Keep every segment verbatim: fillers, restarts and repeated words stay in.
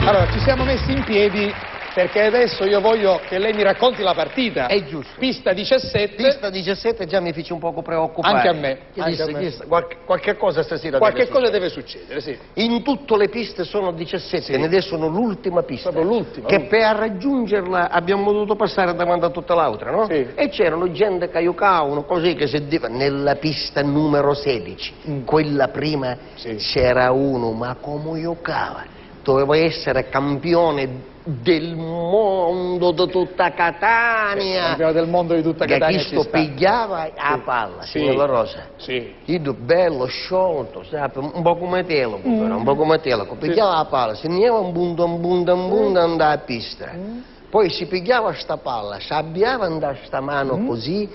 Allora, ci siamo messi in piedi perché adesso io voglio che lei mi racconti la partita. È giusto. Pista diciassette. Pista diciassette già mi fece un poco preoccupare. Anche a me, anche a me. Chi disse, chi disse? Qualche, qualche cosa stasera deve succedere. Qualche cosa deve succedere, sì. In tutto le piste sono diciassette, sì, ne sono l'ultima pista. Proprio l'ultima, che l'ultima. Per raggiungerla abbiamo dovuto passare davanti a tutte le altre, no? Sì. E c'erano gente che giocavano così, che si dice, nella pista numero sedici, mm, quella prima, sì, c'era uno, ma come giocava? Doveva essere campione del mondo di tutta Catania. Sì, campione del mondo di tutta Catania ci sta. Che chisto pigghiava a palla, sì, signora Rosa. Sì. Iddu bello, sciolto, sapi, un poco metelico, mm, però, un poco metelico. Sì. Pigghiava a palla, si ne iva in punta, in punta, in punta, mm, nda pista. Mm. Poi si pigghiava sta palla, si avviava nda sta mano, mm, così,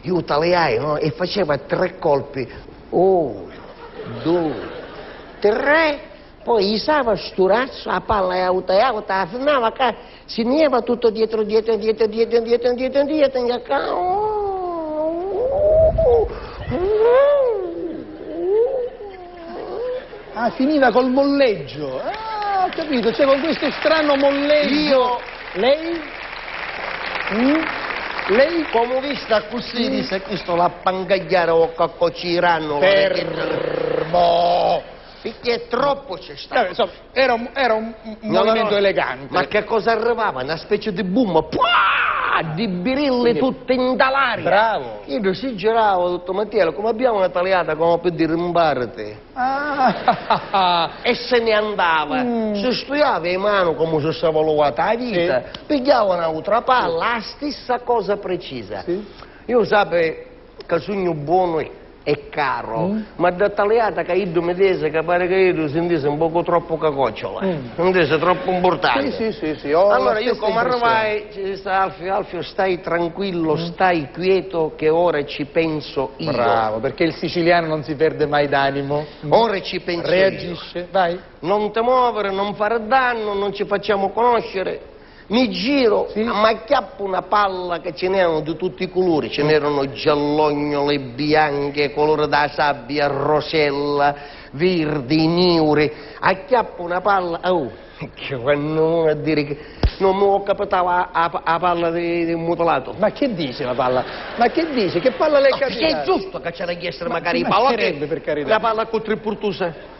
iu taliai, no? E faceva tre colpi. Uno, due, tre. Poi isava stu razzu, a palla è auta, è auta, a firmava ca si ne iva tutto dietro, dietro, dietro, dietro, dietro, dietro, dietro, dietro, ca. Ah, finiva col molleggio. Ah, ho capito, cioè con questo strano molleggio. Io? Lei? Mm? Lei? Comu vista accussì, mm, disse, chisto l'ha pangagghiare o cocco ciranno. Fermo! Perché troppo c'è stato. Eh, insomma, era un, era un, un movimento elegante. No, no, no. Ma che cosa arrivava? Una specie di boom, pua! Di birilli tutti in l'aria. Bravo. Io si girava tutto, Mattia, come abbiamo una taliata, come per dire, imbarati. Ah. E se ne andava. Mm. Si stuiava le mani come se stava luvata la vita. Sì. Pigliava un'altra palla, la stessa cosa precisa. Sì. Io sape ca sugnu buono e caro, mm, ma da taliata ca iddu mi dese ca pare ca iddu si ntise un poco troppo cacocciola, mm, si ntise troppo importante. Sì, sì, sì, sì, ho la stessa impressione. Allora io come arrivai, ci disse Alfio, Alfio, stai tranquillo, mm, stai quieto che ora ci penso io. Bravo, perché il siciliano non si perde mai d'animo. Mm. Ora ci penso io. Reagisce, vai. Non ti muovere, non fare danno, non ci facciamo conoscere. Mi giro, sì, m'acchiappu na palla che ce n'erano di tutti i culuri, ce n'erano giallognole, bianche, colore da sabbia, rosella, verdi, niuri. Acchiappu na palla, oh, che quannu uno a dire che non mi capitava a, a, a palla di, di mutalato. Ma che dice la palla? Ma che dice? Che palla le è capitata? No, perché è giusto che c'era di essere magari i palla. Ma ci mancherebbe, per carità. La palla con tre purtuse.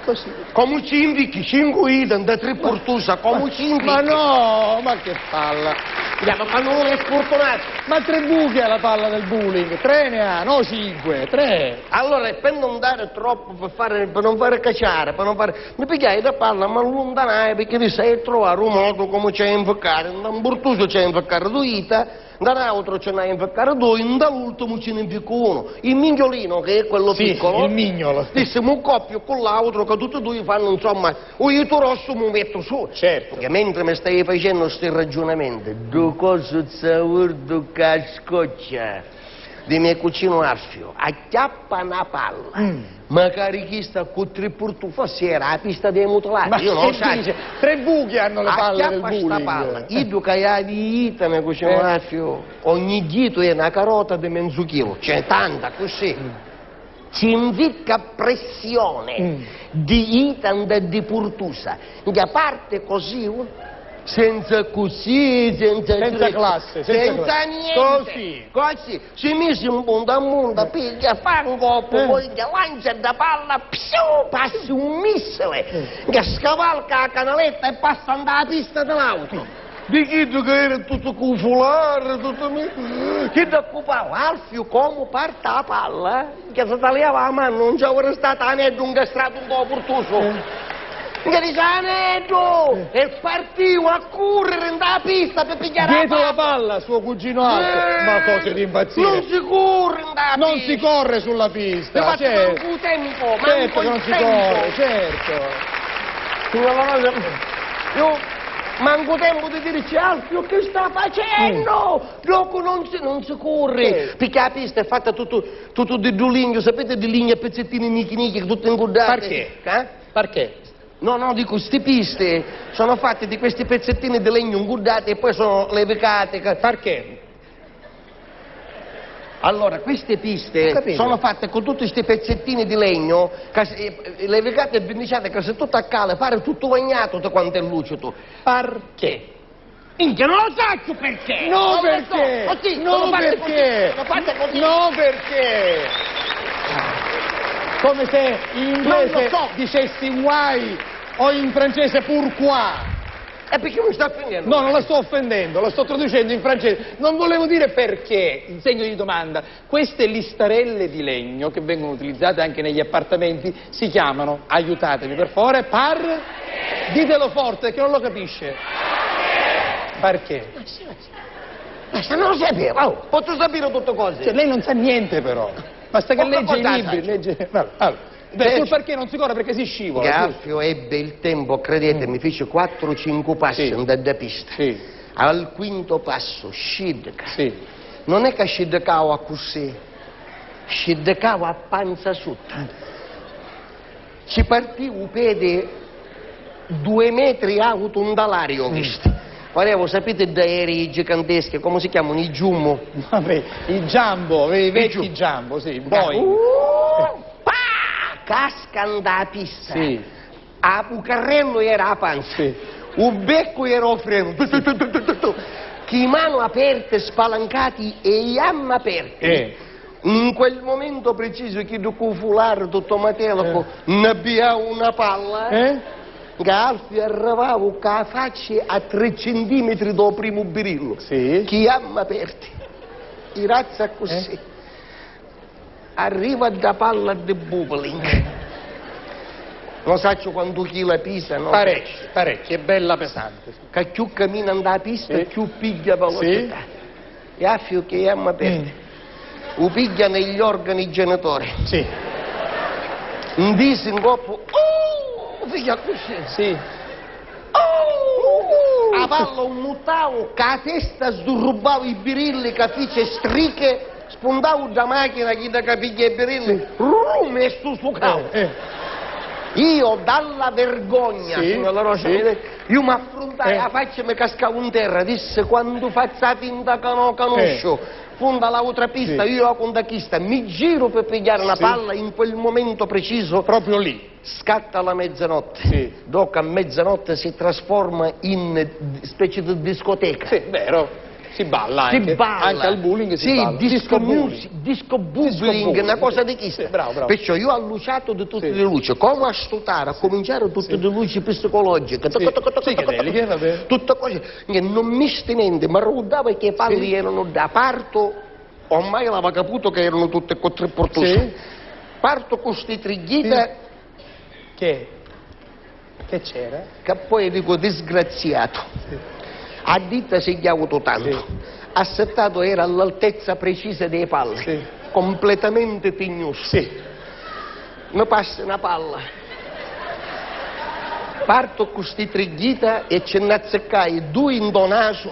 Così. Comu cinvichi, cincu ita nta tri purtusa, comu cinvichi. Ma no, ma che palla. Andiamo, ma non è sfortunato. Ma tre buchi ha la palla del bowling, tre ne ha, no cinque, tre. Allora, per non dare troppo, per fare, per non fare cacciare, per non fare, mi pigliai la palla, ma alluntanai perché dissi, e trovare un modo come c'è inficcare, nta un purtusu c'è inficcare due ita, nta n'autru ci n'hai inficcari dui, nta l'ultimu ci n'inficcu unu. Il mignolino, che è quello piccolo, il mignolo, dissi, mu coppiu cu l'autru, ca tutti e dui fannu, insomma, u jitu rossu mu mettu su. Certo. Che mentre mi stai facennu sti raggiunamenti, ddu cosu zaurdu ca scoccia di me cucinu Alfio, acchiappa na palla. Mm. Macari chista cu tri purtu-, forsi era a pista dei mutulati, io non lo sai. Ma che dice? Tre buchi hanno le palle del bowling. Acchiappa sta palla. Iddu ca havi ita, me cucinu Alfio, ogni jitu è na carota di menzu chilu, c'è tanta, così. Mm. Ci nficca pressione di ita nta di purtusa, nta parte così, uh, senza cusì, senza classe, senza niente. Così. Così. Si misi in punta a punta, pigghia, fa un coppu, poi gna lancia dda palla, psiu, passi un missile, gna scavalca a canaletta e passa nta la pista di l'autru. Di chiddu ca era tuttu cu fulari, tuttu mi-, chiddu accupau, Alfiu, comu parta a palla, gna si taliava a manu, non ci aveva statu aneddu ncastratu nta u purtusu. Gna dici, aneddu! E partiu a curriri nta la pista pi pigghiari a palla. Dietro la palla, suo cugino Alfio. Eh, ma fece di impazzire. Non si curri nta la pista. Non si corre sulla pista, certo. Mancu tempo, certo che non si corre, certo. Signora Rosa, io mancu tempo di dirci, Alfio, che sta facendo? Dopo non si, non si corre, perché la pista è fatta tutto, tutto di, di legno, sapete, di legno a pezzettini nichi nichi, tutte inguddate. Perché? Eh? Perché? No, no, dico, sti pisti sono fatte di questi pezzettini di legno inguddati e poi sono levicate. Ca-, perché? Allora, queste piste sono fatte con tutti sti pezzettini di legno, ca s-, eh, levigate e verniciate, ca si tu t'accali, pari tutto bagnato, tu quanto è lucido. Parché? Minchia, non lo saccio perché! No, non lo so. Perché? Così, no, lo faccio perché? Così, lo faccio così. No, perché? Come se in inglese dicessi why o in francese pourquoi. E perché mi sta offendendo? No, non la sto offendendo, la sto traducendo in francese. Non volevo dire perché, in segno di domanda. Queste listarelle di legno che vengono utilizzate anche negli appartamenti si chiamano, aiutatemi per favore, par-, ditelo forte che non lo capisce. Parché? Ma sì, ma sì. Ma se non lo sapevo, oh, posso sapere tutte cose. Cioè, lei non sa niente però. Basta che legge i libri, legge. Vabbè, allora. Beh, sul parquet non si corre perché si scivola, giusto? Gaffio ebbe il tempo, credetemi, fece quattro cinque passi in da pista. Sì. Al quinto passo, sciddica. Sì. Non è che sciddicava accussì, sciddicava a panza sutta. Ci partì u pedi due metri autu nta l'aria, ho visto. Pareva, sapete, d'aerei giganteschi, come si chiamano? I Jumbo. Vabbè, i Jumbo, i vecchi Jumbo, sì, Boeing. Uh! Pah! Casca nta pista. Sì. A, u carrellu era a panza. Sì. U beccu era u frenu. Tu, tu, tu. Chi manu aperte, spalancati e i jamma aperti. Eh. In quel momento preciso, chiddu cu fulari tutto matelaco, eh, n'abbiau una palla. Eh? Ca Alfio arrivau ca facci a tre centimetri do primu birillu. Sì. Chi jamma aperti. I razza così. Eh? Arriva dda palla di bowling. Non sacciu quantu chila pisa, no? Parecchi, parecchi, è bella pesante. Ca cchiù camina nta pista, sì, cchiù pigghia velocità. Sì. E a fiu chi jamma aperti. Mm. U pigghia negli organi genitori. Sì. Ndisi ncoppu, oh! Figghia cusì. Sì. Oh! A palla u muttau, ca a testa sdurrubbau i birilli, ca fice striche, spuntau dda machina, chidda ca pigghia i birilli, sì, rum, e susucau. Eh, eh. Io, dalla vergogna, sì, signor La Rosa, sì, mi de-, io m'affruntai, eh, a faccia mi cascau in terra, dissi: "Quantu fazzu a finta ca no canusciu, eh, funta l'autra pista, sì, io la cunta chista", mi giru per pigliare una, sì, palla, in quel momento preciso. Proprio lì. Scatta la mezzanotte. Sì. Dopo a mezzanotte si trasforma in di-, specie di discoteca. Sì, vero. Si balla anche. Si balla. Anche al bowling si balla. Sì, disco music, disco bowling, una cosa di chista. Sì, bravo, bravo. Perciò io ho alluciato di tutte le luci. Come a stutare, a cominciare tutte le luci psicologiche. Sì. Toc, toc, toc, toc, toc, psichedeliche, va bene. Tutte cose che non mi sti niente, ma ricordavo che i palli erano da parto, ormai l'aveva caputo che erano tutte co tre portuse. Sì. Parto con sti tri ghita. Sì. Che? Che c'era? Ca poi dico, disgraziato. Sì. A ditta si ghiavuto tanto. Sì. Assettato era all'altezza precisa dei palli. Sì. Completamente tignuso. Sì. Mi passa una palla. Parto cu sti tri ghita e ci nn'azzeccai dui ndo nasu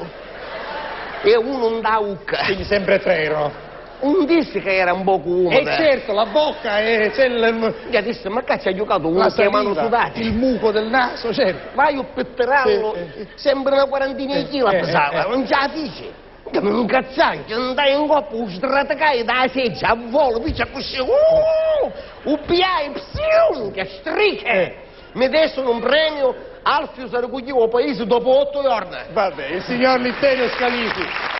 e unu nda ucca. Quindi sempre tre erano. Un dissi ca era un pocu umida. Eh, certo, la bocca, eh, c'è il... Io dissi: "Ma cazzo, ha giocato uno con le mani sudate?" Il muco del naso, certo. Vai u pittirallo, sì, sì, sempre una quarantina di chili pesava, eh, non ce la fici. Io mi incazzai, ci andai in coppa, u sdraticai da seggia a volo, fici così, uh, u piai, psium, che striche! Eh. Mi dessero un premio, Alfio si ricugghiu o paese dopo otto giorni. Vabbè, il signor Litterio Scalisi.